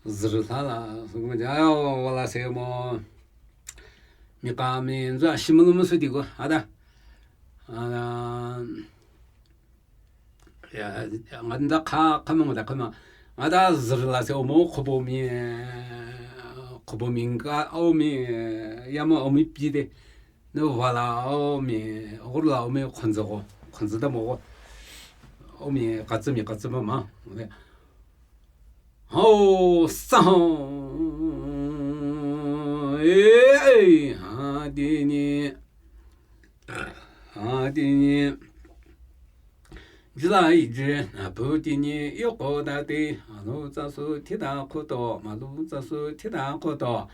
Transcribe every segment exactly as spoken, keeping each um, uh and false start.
zürü lha la, sü ko ja, wa la se mo. Mi ka mi nzua shi mo lu mo sü di ko, ada. Ada. Ya, nga da ka, ka mo da ka mo. Nga da zürü la se o mo, kobo mi, kobo mi nga, o mi, ya mo o mi pi de. Nü wa la o mi, o la o mi, khonzo ko, khonzo da mo ko. O mi, ka tsu mi, ka tsu ma ma. Hao sa hao. Eh, eh, ha, di ni. Ha, di ni. Ji la yi ji, na bu di ni, yo ko da di, ha lu za su, ti da ko do, ma lu za su, ti da ko do.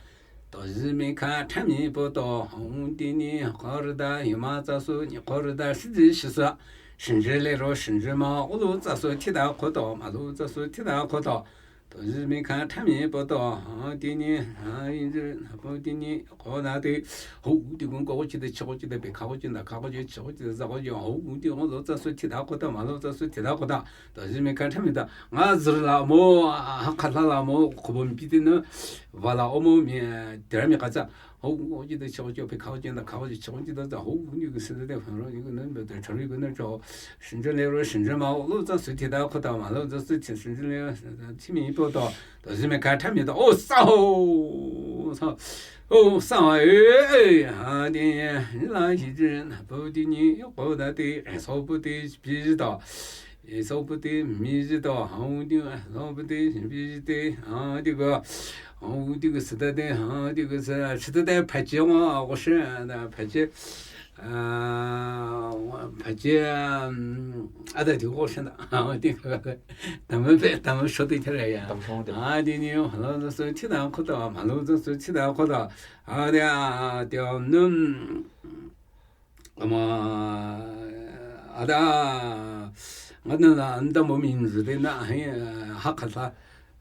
Do ji mi ka, ta mi bu do, hong di ni, ko ri da, yi ma za su, ni ko ri da, shi ji shi su. Shin ji le ro, shin ji ma, o lu za su, ti da ko do, ma lu za su, ti da ko do. Do ji mi ka, ta mi bu do, ha, di ni, ha, yi ji, na bu di ni, ko da di, ho, di gun ko ji de, chi ko ji de, be ka ko ji da, ka ko ji, chi ko ji de, za ko ji, ho, di gun lu za su, ti da ko do, ma lu za su, ti da ko do. Do ji mi ka, ta mi da. Nga zürü la mo, ha ka la la mo, kobo mi pi de nü, wa la o mo mi, eh, di ra mi ka za. Ho, o ji de, chi ko ji, pe ka o ji da, ka o ji, chi ko ji da, za, ho, ni ko se de, fa ro, ni ko nü, be de, cha ri ko nü, cho, shin ji le ro, shin ji ma, o lu za su, ti da ko do, ma lu za su, ti, shin ji le, ti mi bu do, do ji mi ka, ta mi do, o sa ho, sa, o sa, eh, eh, ha, di, la, yi ji, na bu di ni, yo ko da di, eh, so bu di, bi ji do. Yi so bu di, mi ji do, hao di, so bu di, bi ji de, ha, di ko, hao di ko, si da de, ha, di ko, si, si da de, pa ji wa, o shi da, pa ji, a, pa ji, um, a da di o shi da, ha, di ko, da me pe, da me sho de, ta ra ya. Da me sho de. Ha, di ni, ha, lu za su, ti da ko do, ma lu za su, ti da ko do. Ha, di, a, di, um, Ama, ada, nga nü na, nda mo mi nzü de na, he, ha ka sa,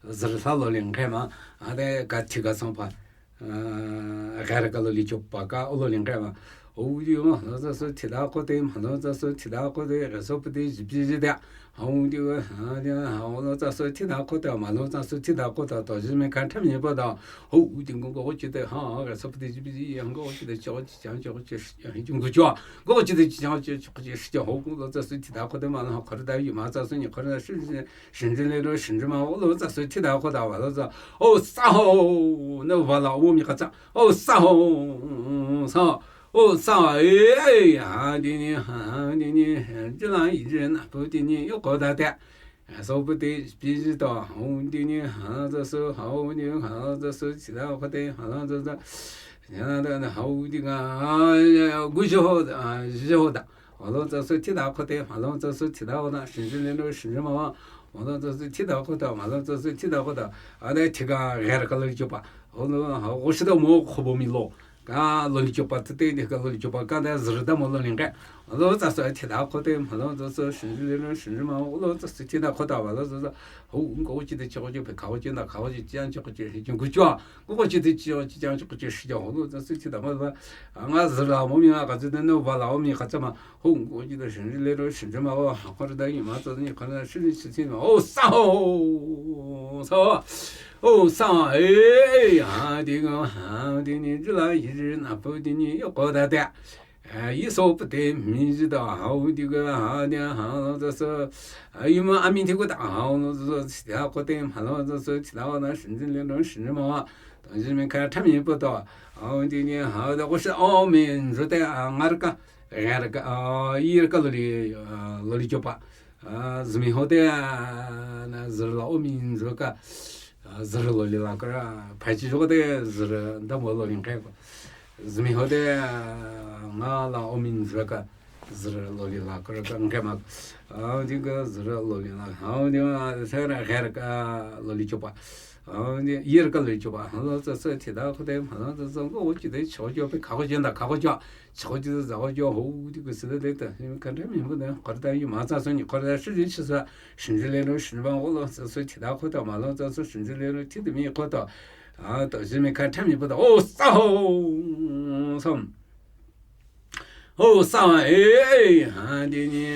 zürü sa lo ling ke ma, ada ka ti ka sang pa, eh, ga ra ka lo li chop pa ka, o lo ling ke ma. O di ma, lo za su ti da ko de, ma lo za su ti da ko de, ga so pu de, ji bi ji de. Hao di wa, ha di, hao lu za su ti da ko da, ma lu za su ti da ko da, do ji mi ka ta mi bu do. Hao di gu gu ji de, ha, ga so pu de ji bi ji, yang gu ji de, jiao ji, jiao jiao ji, yang ji gu jiao. Gu ji de, jiao jiao ji, jiao, hao gu lu za su ti da ko da, ma lu ha ko da, yi ma za su ni ko da, shi, shi, shin ji le lu, shin ji ma, o lu za su ti da ko da, wa lu za. O sa hao, nü wa la, o mi ka za. O sa hao, sa. O sa, eh, eh, ha di ni, ha di ni, ji la yi ji na bu di ni, yo ko da de. So bu de, bi ji do, hao di ni, ha za su, hao di, ha za su, ti da ko de, ha za za. Ya da, hao di ga, gu ji ho, a, ji ho da. Hao lu za su ti da ko de, hao lu za su ti da ko da, shin ji le lu, shin ji ma wa. Hao lu za su ti da ko da, hao lu za su ti da ko da. A de ti ga, ga ra ka lo li chop pa. Hao lu, hao, o shi da mo ko bo mi lo. Ka lo li chop pa, te te ka lo li chop pa, ka da zürü da mo lo ling ke. Hao lu za su ti da ko de, hao lu za su shin ji le lu, shin ji ma, hao lu za su ti da ko da, hao lu za su, hao, ko ji de, chi ko ji, pe ka ko ji, na ka ko ji, jiang chi ko ji, he ji gu jiao. Ko ko ji de, jiao, jiang chi ko ji, shi jiao, hao lu za su ti da ma ba. Nga zürü la mo mi, nga ka zü de, nü wa la mo mi ka za ma. Hao, ko ji de, shin ji le lu, shin ji ma, wa, ha ko da, yi ma za ni, ka na, shi ni, shi ti ma. O sa hao, sa. O sa, eh, ha di ga, ha di ni, ji la yi ji na bu di ni, yo ko da de. Eh, yi so bu de, mi ji da, hao di ga, ha di, ha lu za su. A, yi ma a mi ti ko da, hao lu za su, ti da ko de, ma lu za su, ti da ko da, shin ji le lu, shin ji ma wa. Do ji mi ka ta mi bu do. Hao di ni, hao da ko shi, o mi nzü de, a, nga ra ka. Ga ra ka, a, yi ra ka lo li, a, lo li chop pa. A, zimi ho de, a, na zürü la o mi nzü ka, a, zürü lo li la ka ra, pa ji jo de zürü da mo lo ling ke ko. Zimi ho de, a, nga la o mi nzü ka, zürü lo li la ka ra ka nge ma. A, di ga zürü lo li la, a, di ma, sa ra ga ra ka lo li chop pa. A, di, yi ra ka lo li chop pa. Hao lu za su ti da ko de, hao lu za su ko ji de, chi ko ji, pe ka ko ji, na ka ko ji. Chi ko ji, za ko ji, hao di ko si de de, ka ta mi bu de, ko da yi ma za su ni, ko da shi ji shi sa, shin ji le lu, shin ji ma, hao lu za su ti da ko da, ma lu za su, shin ji le lu, ti de mi ko da. A, do ji mi ka ta mi bu da, o sa hao, sa. O sa, eh, eh, ha di ni,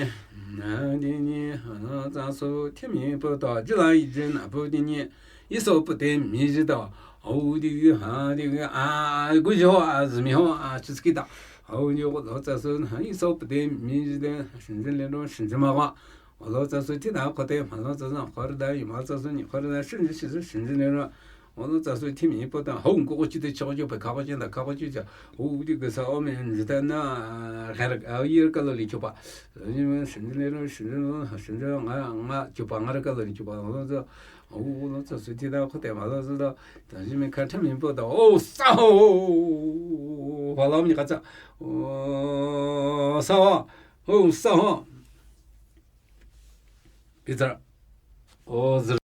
ha di ni, hao lu za su ti mi bu da, ji la yi ji na bu di ni, Iso pute mi ji da, au di ha di a, gu jo a, zimi ho a, chiski da. Au yo lo tsa su, iso pute mi ji de, shinzi le ro, shinzi ma wa. Lo tsa su ti da, ko te, ma lo tsa su, ko da, yi ma tsa su, ni ko da, shinzi shi su, shinzi le ro. Lo tsa su ti mi po da, hong ko chi de cho jo pe ka ko chi da, ka ko chi ja. Au di ge sa o me, ji da na, ga, a, yi ka lo li cho pa. Shinzi le ro, shinzi lo, shinzi nga, nga, cho pa, nga ka lo li cho pa. Lo tsa 哦，我这水提到口袋嘛，都知道，但是没看成面不到。哦，啥哦？法老米卡扎，哦，啥哦？哦，啥哦？别这，哦，是。